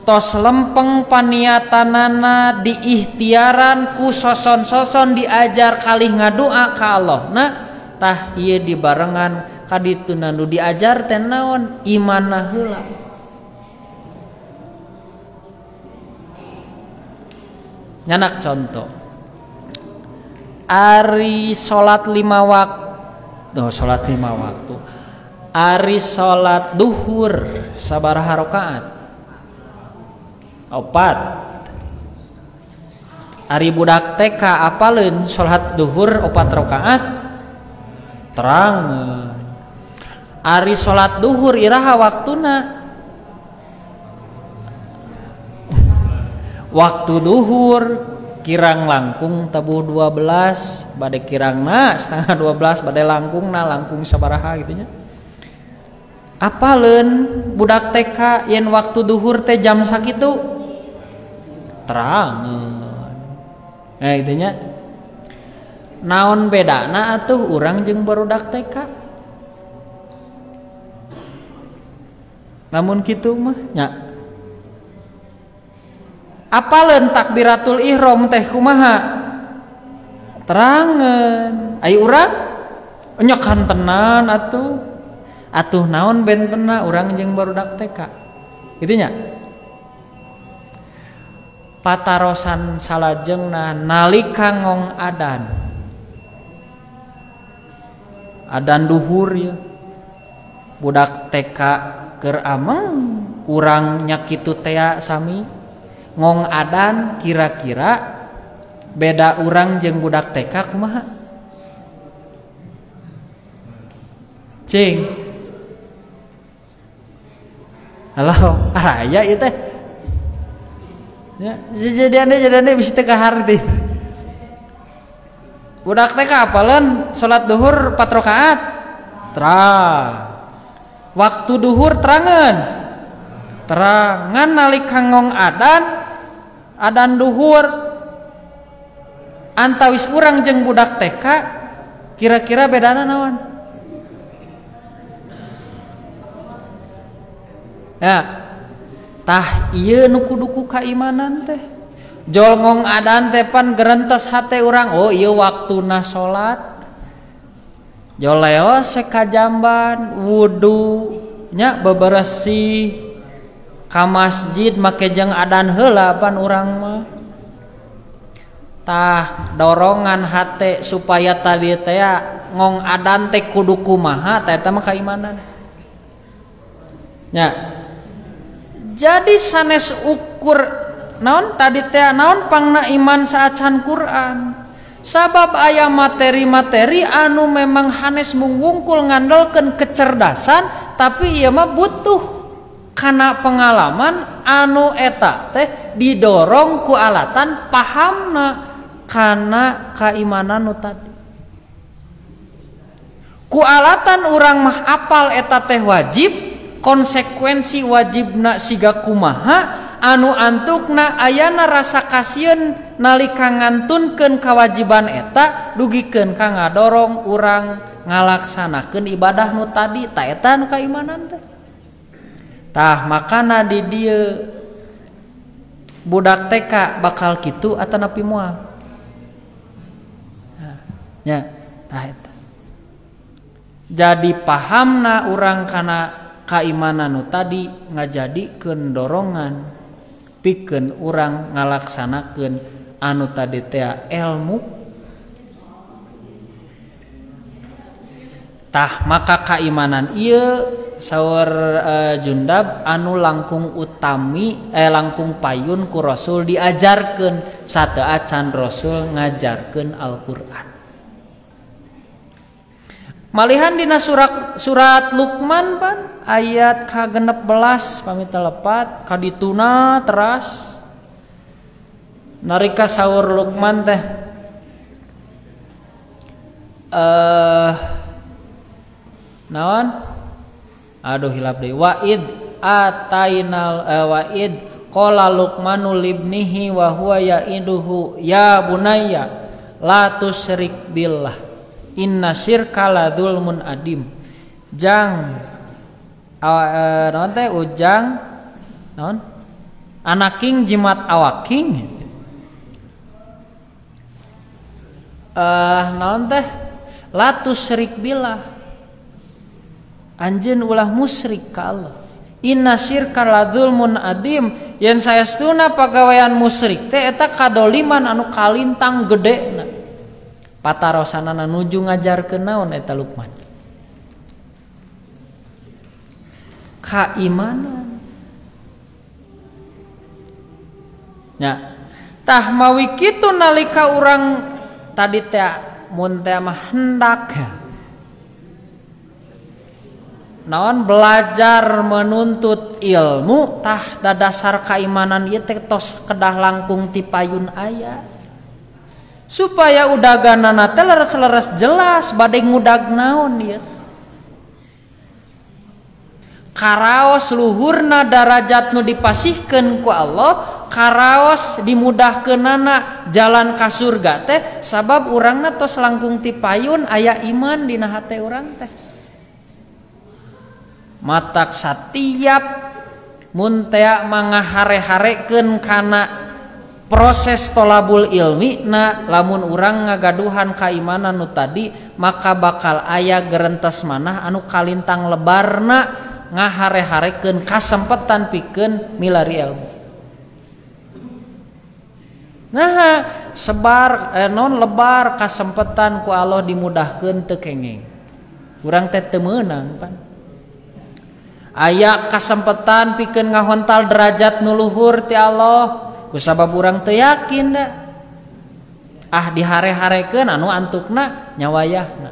tos lempeng paniatanana, diikhtiaran ku soson-soson diajar kalih ngadua ka Allah. Nah tah ieu dibarengan kadituna nu diajar teh naon imanna heula. Nyanak contoh ari salat 5 waktu, oh, salat 5 waktu, ari salat duhur sabaraha rakaat? 4. Ari budak TK apaleun salat duhur 4 rakaat? Terang. Ari salat duhur iraha waktuna? Waktu duhur kirang langkung tabuh 12 bade kirangna setengah 12 bade langkungna langkung sabaraha gitu nya. Apaleun budak TK yen waktu duhur teh jam sakitu? Terangan. Gitu nya. Naon bedana atuh urang jeung barudak TK? Namun kitu mah nya. Apaleun takbiratul ihram teh kumaha? Terangan. Ai urang nya kantenan atuh. Atuh naon bentena urang jeung barudak TK? Kitu nya. Patarosan salajengna nalika ngong adan. Adan duhur ya. Budak TK keur ameng urang nya kitu tea sami ngong adan kira-kira beda urang jeung budak TK kumaha? Cing. Halo, araya ieu teh. Ya, jadi aneh bisa teu kaharti. Budak TK apaleun salat duhur 4 rakaat. Terang. Waktu duhur terangan. Terangan nalika ngong adan, adan duhur antawis urang jeung budak TK kira-kira bedana naon? Ya. Tah ieu nu kudu ku kaimanan teh. Jol ngong adan teh pan gerentes hate urang, oh ieu waktuna salat. Jol leos ka jamban, wudu nya beberesih ka masjid make jeung adan heula pan urang mah. Tah dorongan hate supaya tadi teh ngong adan teh kudu kumaha tah eta mah kaimanan. Nya. Jadi sanes ukur naon tadi teh naon pangna iman saacan Quran. Sabab aya materi-materi anu memang hanes mungwungkul ngandelkeun kecerdasan tapi ieu mah butuh kana pengalaman anu eta teh didorong ku alatan pahamna kana kaimanan nu tadi. Ku alatan urang mah apal eta teh wajib, konsekuensi wajibna siga kumaha anu antukna ayana rasa kasieun nalika ngantunkeun kawajiban eta dugikeun ka ngadorong urang ngalaksanakeun ibadah nu tadi ta eta nu kaimanan teh. Tah makana di dieu budak TK bakal kitu atanapi moal? Nya tah eta. Jadi pahamna urang kana kaimanan nu tadi ngajadikeun dorongan pikeun urang ngalaksanakeun anu tadi teh ilmu. Tah maka kaimanan ieu saur Jundab anu langkung utami langkung payun ku Rasul diajarkeun sateu acan Rasul ngajarkeun Al-Qur'an. Malihan dina surat Luqman pan ayat ka-16 pamit telepat kadituna teras narika saur Luqman teh naon aduh hilap deui wa'id atainal wa'id qala Luqmanu libnihi wa huwa ya'iduhu ya bunayya la tusyrik billah inna syirka la dzulmun adim. Jang naon teh ujang naon anaking jimat awaking naon teh la tusyrik billah anjeun ulah musyrik ka Allah. Inna syirka la dzulmun adim yen saestuna pagawean musyrik teh eta kadoliman anu kalintang gedena. Patarosanana nuju ngajarkeun naon eta Luqman? Kaimanan. Nya. Tah mawi kitu nalika urang tadi teh mun teh mah hendak. naon belajar menuntut ilmu tah dadasar kaimanan ieu teh tos kedah langkung ti payun aya supaya udaganana teh leres-leres jelas bade ngudag naon ieu karaos luhurna darajat nu dipasihkeun ku Allah karaos dimudahkeunana jalan ka surga teh sabab urangna tos langkung ti payun aya iman dina hate urang teh. Matak satiap mun tea mangahare-harekeun kana proses tolabul ilmi na lamun urang ngagaduhan kaimanan nu tadi maka bakal aya gerentes manah anu kalintang lebarna ngahare-harekeun kasempetan pikeun milari ilmu. Nah, sebar non lebar kasempetan ku Allah dimudahkeun teu kengeng. Urang teh teu meunang pan. Aya kasempetan pikeun ngahontal derajat nu luhur ti Allah ku sabab urang teu yakin da. Ah dihare-harekeun anu antukna nyawayahna.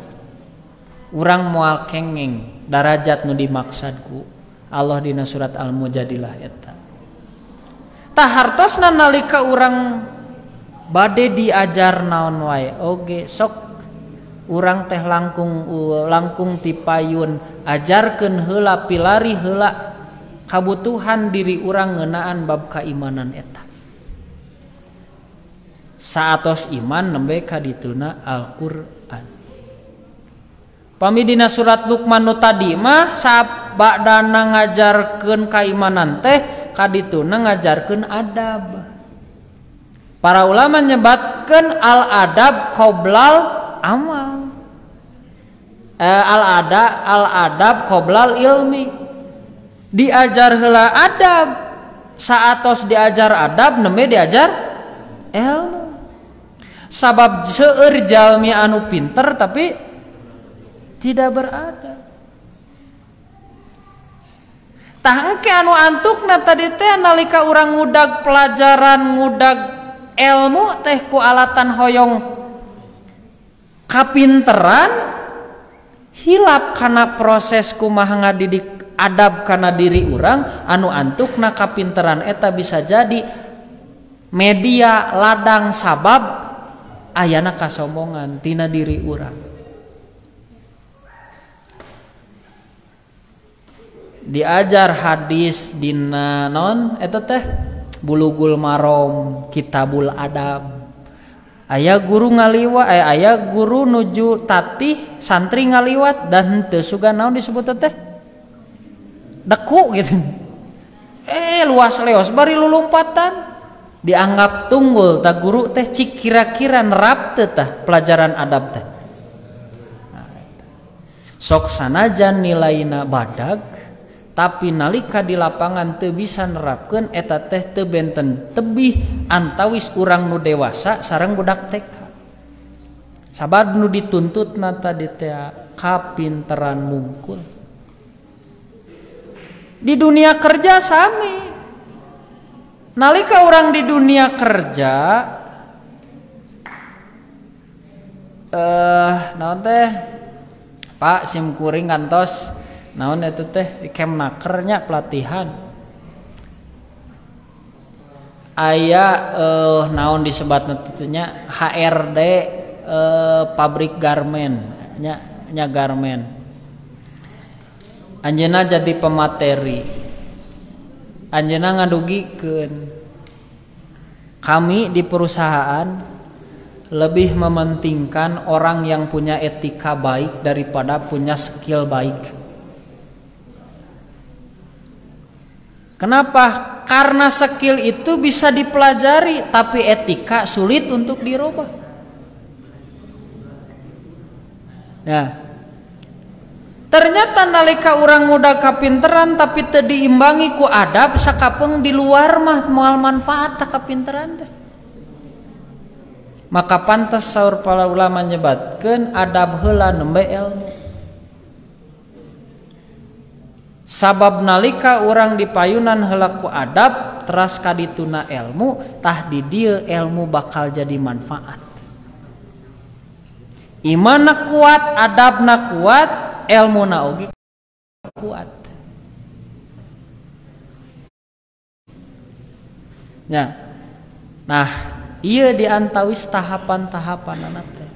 Urang moal kengeng darajat nu dimaksad ku Allah dina surat Al-Mujadilah eta. Tah hartosna nalika urang bade diajar naon wae oge sok urang teh langkung ti payun ajarkeun heula pilari heula kabutuhan diri urang ngeunaan bab kaimanan eta. Saatos iman nembe ka dituna Al-Qur'an. Pami dina surat Luqman nu tadi mah sabadana ngajarkeun kaimanan teh kadituna ngajarkeun adab. Para ulama nyebatkeun al adab qoblal amal. Al adab qoblal ilmi. Diajar heula adab, saatos diajar adab nembe diajar ilmu. Sabab seueur jalmi anu pinter tapi tidak beradab. Tah engke anu antukna tadi teh nalika urang ngudag pelajaran ngudag ilmu teh ku alatan hoyong kapinteran hilap kana proses kumaha ngadidik adab kana diri urang anu antukna kapinteran eta bisa jadi media ladang sabab ayana kasombongan tina diri urang. Diajar hadis dina non eta teh Bulugul Marom Kitabul Adab. Aya guru ngaliwat aya guru nuju tatih santri ngaliwat dan teu sugan naon disebut teh deku gitu. Luas leos bari lulumpatan dianggap tunggul tah guru teh cik kira-kira nerap teu tah pelajaran adab teh. Nah, sok sanajan nilaina badag tapi nalika di lapangan teu bisa nerapkeun eta teh teu benten tebih antawis urang nu dewasa sareng budak TK. Sabab nu dituntutna tadi teh kapinteran mungkul. Di dunia kerja sami. Nalika urang di dunia kerja naon teh Pak sim kuring kantos naon itu teh Kemnakernya pelatihan aya naon disebatna nya HRD pabrik garmen nya garmen anjeunna jadi pemateri anjeunna ngadugikeun kami di perusahaan lebih mementingkan orang yang punya etika baik daripada punya skill baik. Kenapa? Karena skill itu bisa dipelajari, tapi etika sulit untuk dirubah. Nah, ternyata nalika urang muda kapinteran tapi teu diimbangi ku adab sakapeung di luar mah moal manfaat ta kapinteran teh. Maka pantas saur para ulama nyebatkeun adab heula nembe ilmu. Sabab nalika urang dipayunan heula ku adab teras kadituna ilmu tah di dieu ilmu bakal jadi manfaat. Imanna kuat, adabna kuat, ilmuna oge kuat. Nya. Nah, ieu diantawis tahapan-tahapanana teh.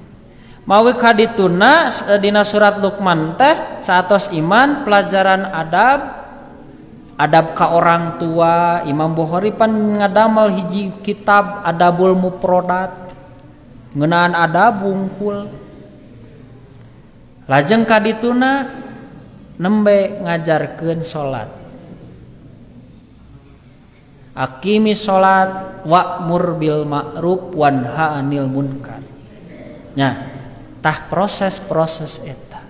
Mawi kadituna dina surat Luqman teh saatos iman pelajaran adab, adab ka orang tua. Imam Bukhari pan ngadamel hiji kitab Adabul Mufradat ngeunaan adab wungkul. Lajeng kadituna nembe ngajarkeun salat. Aqimi salat wa'mur bil ma'ruf wanha 'anil munkar. Nya, tah proses-proses eta.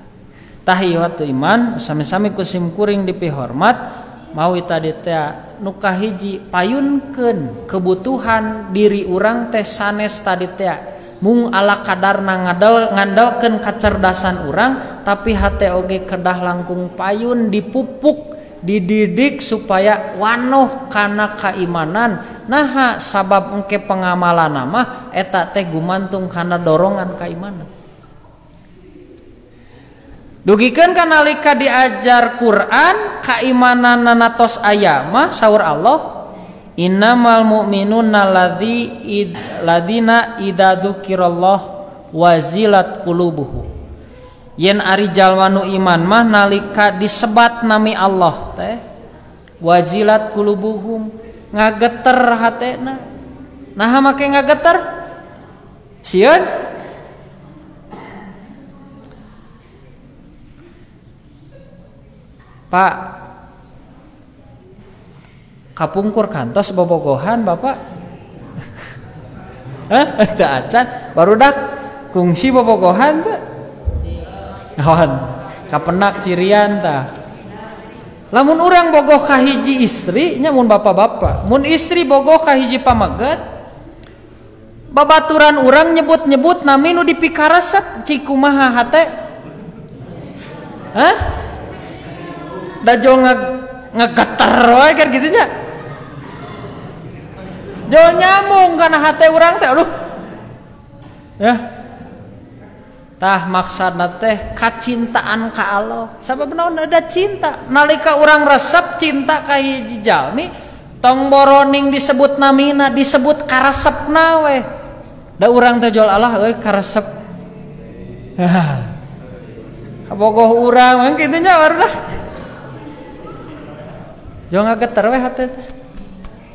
Tah ieu atuh iman sami-sami ku sim kuring dipihormat mawi tadi teh nu kahiji payunkeun kebutuhan diri urang teh sanes tadi teh mung ala kadarna ngandalkeun kacerdasan urang, tapi hate oge kedah langkung payun dipupuk dididik supaya wanoh kana kaimanan. Naha sabab engke pengamalan mah eta teh gumantung kana dorongan kaimanan. Dugikeun kanalika diajar Quran kaimananana tos aya mah saur Allah innamal mu'minuna ladina idza dzukirallah wazilat qulubuhum. Yen ari jalma nu iman mah nalika disebat nami Allah teh wazilat qulubuhum ngageter hatena. Naha make ngageter? Sieun? Pak, kapungkur kantos bobogohan Bapak? Hah? Teu acan barudak kungsi bobogohan teh. Naon? Kapenak cirian tah. Lamun urang bogoh ka hiji istri nya mun bapak-bapak, mun istri bogoh ka hiji pameget, babaturan urang nyebut-nyebut nami nu dipikaresep cik kumaha hate? Hah? Da jol ngegeter wae kan kitu nya. Jol nyamung kana hate urang teh aduh. Ya. Tah maksudna teh kacintaan ka Allah. Sabab naon ada cinta. Nalika urang resep cinta ka hiji jalmi, tong boroning disebut namina, disebut karesepna we. Da urang teh jol Allah euy karesep. Kabogoh urang mah kitu nya barulah. Jol ngageter we hate teh.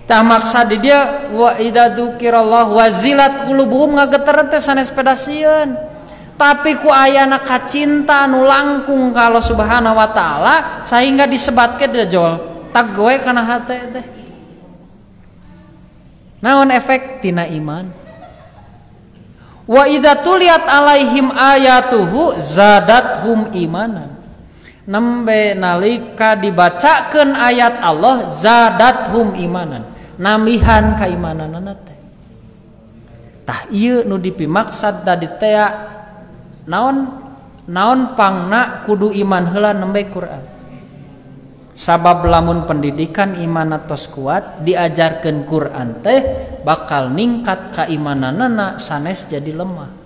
Tah maksa di dia wa idza dzukirallah wazilat qulubuhum ngageter teh sanes peda sieun. Tapi ku ayana kacinta nu langkung kalau subhanahu wa ta'ala sehingga disebatkeun dia jol tag we kana hate teh. Naon efek tina iman? Wa idza tuliyat alaihim ayatuhu zadathum imanan. Nembe nalika dibacakeun ayat Allah zadathum imanan, nambihan kaimananana teh. Tah ieu nu dipimaksad tadi teh naon naon pangna kudu iman heula nembe Quran. Sabab lamun pendidikan iman tos kuat diajarkeun Quran teh bakal ningkat kaimananana sanes jadi lemah.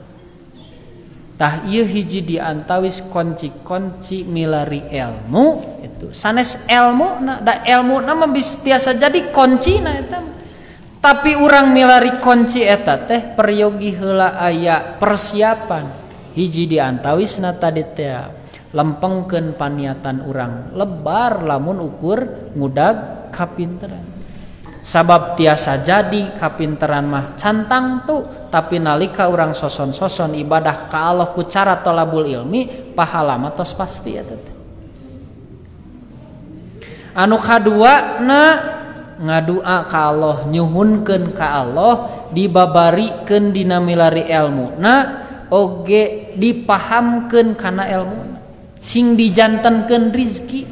Tah ieu hiji diantawis kunci-kunci milari ilmu itu sanes ilmu na da ilmu na mah tiasa jadi kuncina eta. Tapi urang milari kunci eta teh peryogi heula aya persiapan. Hiji diantawisna tadi teh lempengkeun paniatan urang lebar lamun ukur ngudag kapinteran. Sabab tiasa jadi kapinteran mah cantang tuh, tapi nalika urang soson-soson ibadah ka Allah ku cara tolabul ilmi pahala mah tos pasti eta teh. Anu kadua na ngadua ka Allah, nyuhunkeun ka Allah, dibabarikeun dina milari ilmu na oge dipahamkeun kana ilmu sing dijantenkeun rizki.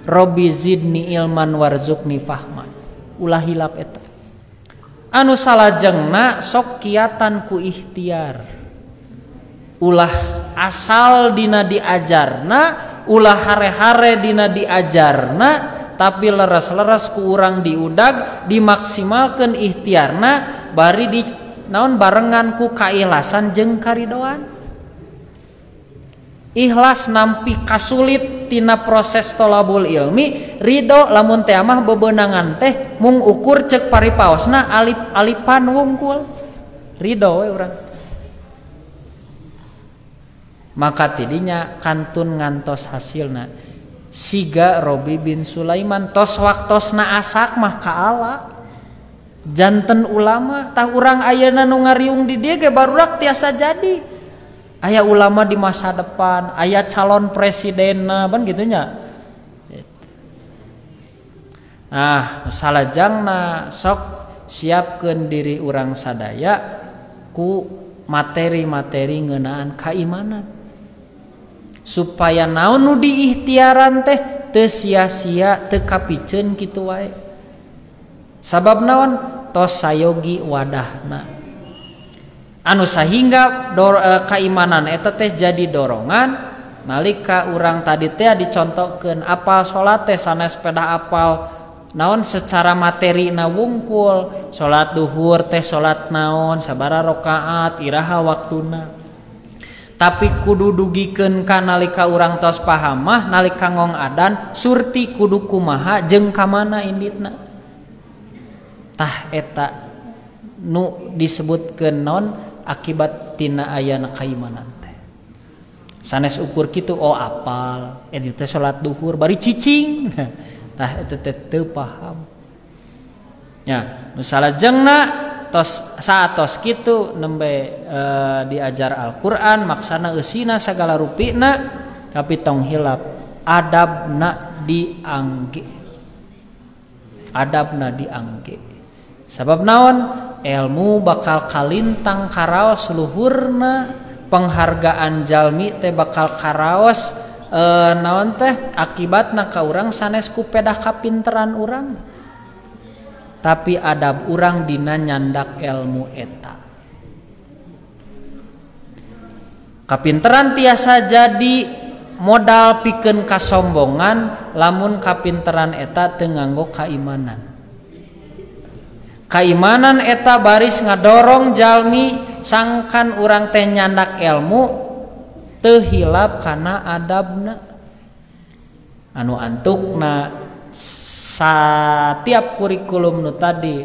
Robbi zidni ilman warzuqni fahman. Ulah hilap eta. Anu salajengna sok kiatan ku ikhtiar. Ulah asal dina diajarna, ulah hare-hare dina diajarna, tapi leres-leres ku urang diudag, dimaksimalkeun ikhtiarna bari di naon barengan ku kaihlasan jeung karidoan. Ikhlas nampi kasulit tina proses tolabul ilmi, ridho lamun teh mah bebenangan teh mung ukur cek paripaosna alip-alipan wungkul. Ridho we urang. Maka tidinya kantun ngantos hasilna. Siga Robi bin Sulaiman tos waktosna asak mah ka Allah. Janten ulama tah urang ayeuna nu ngariung di dieu ge barudak tiasa jadi. Aya ulama di masa depan, aya calon presidenna ban gitunya. Nah, salajengna sok siapkeun diri urang sadaya ku materi-materi ngeunaan kaimanan. Supaya naon nu diikhtiaran teh teu sia-sia, teu kapiceun kitu wae. Sabab naon? Tos sayogi wadahna. Anu sahingga kaimanan eta teh jadi dorongan nalika urang tadi teh dicontohkeun apal salat teh sanes pedah apal naon secara materi na wungkul, salat duhur teh salat naon sabaraha rakaat iraha waktuna. Tapi kudu dugikeun ka nalika urang tos paham mah nalika ngong adan surti kudu kumaha jeung ka mana inditna. Tah eta nu disebutkeun naon akibat tina ayana kaimanan teh. Sanes ukur kitu oh apal eta teh salat duhur bari cicing. Tah eta teh teu paham. Nya, nu salajengna tos saatos kitu nembe diajar Al-Qur'an maksana eusina sagala rupina tapi tong hilap adabna diangge. Adabna diangge. Sabab naon? Ilmu bakal kalintang karaos luhurna, penghargaan jalmi teh bakal karaos naon teh akibatna ka urang sanes ku pedah kapinteran urang. Tapi adab urang dina nyandak ilmu eta. Kapinteran tiasa jadi modal pikeun kasombongan lamun kapinteran eta teu nganggo kaimanan. Kaimanan eta baris ngadorong jalmi sangkan urang teh nyandak ilmu teu hilap kana adabna. Anu antukna setiap kurikulum nu tadi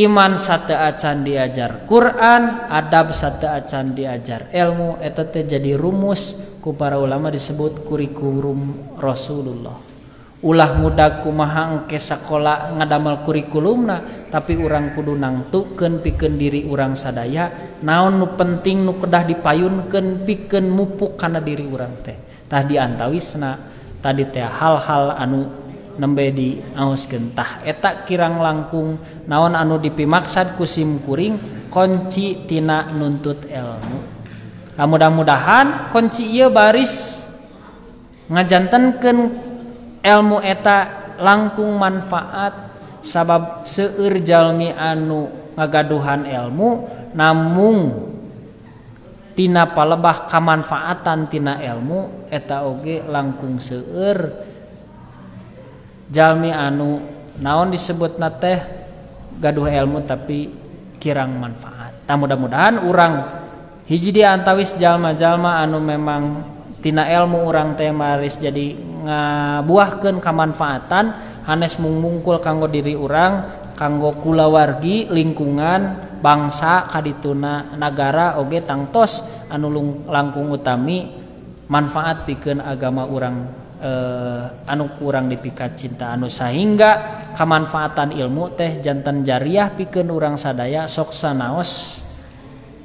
iman sateuacan diajar Quran, adab sateuacan diajar ilmu, eta teh jadi rumus ku para ulama disebut kurikulum Rasulullah. Ulah muda kumaha engke sakola ngadamel kurikulumna, tapi urang kudu nangtukeun pikeun diri urang sadaya naon nu penting nu kedah dipayunkeun pikeun mupuk kana diri urang teh. Tah diantawisna tadi teh hal-hal anu nembe diaoskeun. Tah eta kirang langkung naon anu dipimaksad ku sim kuring kunci tina nuntut ilmu. Nah, mudah-mudahan kunci ieu baris ngajantenkeun ilmu eta langkung manfaat sabab seueur jalmi anu ngagaduhan ilmu namung tina palebah kamanfaatan tina ilmu eta oge langkung seueur jalmi anu naon disebutna teh gaduh ilmu tapi kirang manfaat. Tah mudah-mudahan urang hiji di antawis jalma-jalma anu memang tina ilmu urang teh maris jadi ngabuahkeun kamanfaatan hanes mungmungkul kanggo diri urang, kanggo kulawargi, lingkungan, bangsa kadituna nagara oge tangtos anu langkung utami manfaat pikeun agama urang anu kurang dipikat cinta anu sahingga kamanfaatan ilmu teh janten jariah pikeun urang sadaya sok sanaos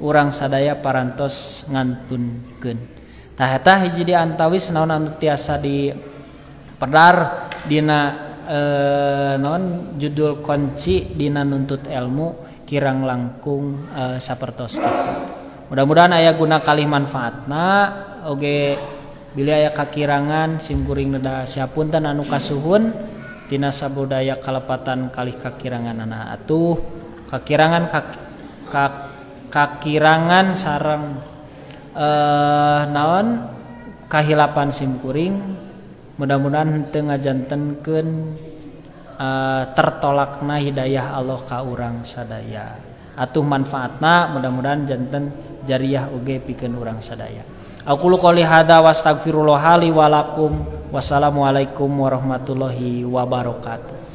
urang sadaya parantos ngantunkeun. Tah eta hiji di antawis naon anu tiasa di pedar dina naon judul kunci dina nuntut ilmu kirang langkung sapertos kitu. Mudah-mudahan aya guna kalih manfaatna oge bilih aya kakirangan simkuring neda siapunten anu kasuhun tina sabudaya kalepatan kalih kakiranganana atuh kakirangan kakirangan sareng naon kahilapan simkuring mudah-mudahan henteu ngajantenkeun tertolakna hidayah Allah ka urang sadaya. Atuh manfaatna mudah-mudahan janten jariah oge pikeun urang sadaya. Aqulu qouli hadza wa astaghfirullah li wa lakum. Wassalamualaikum warahmatullahi wabarakatuh.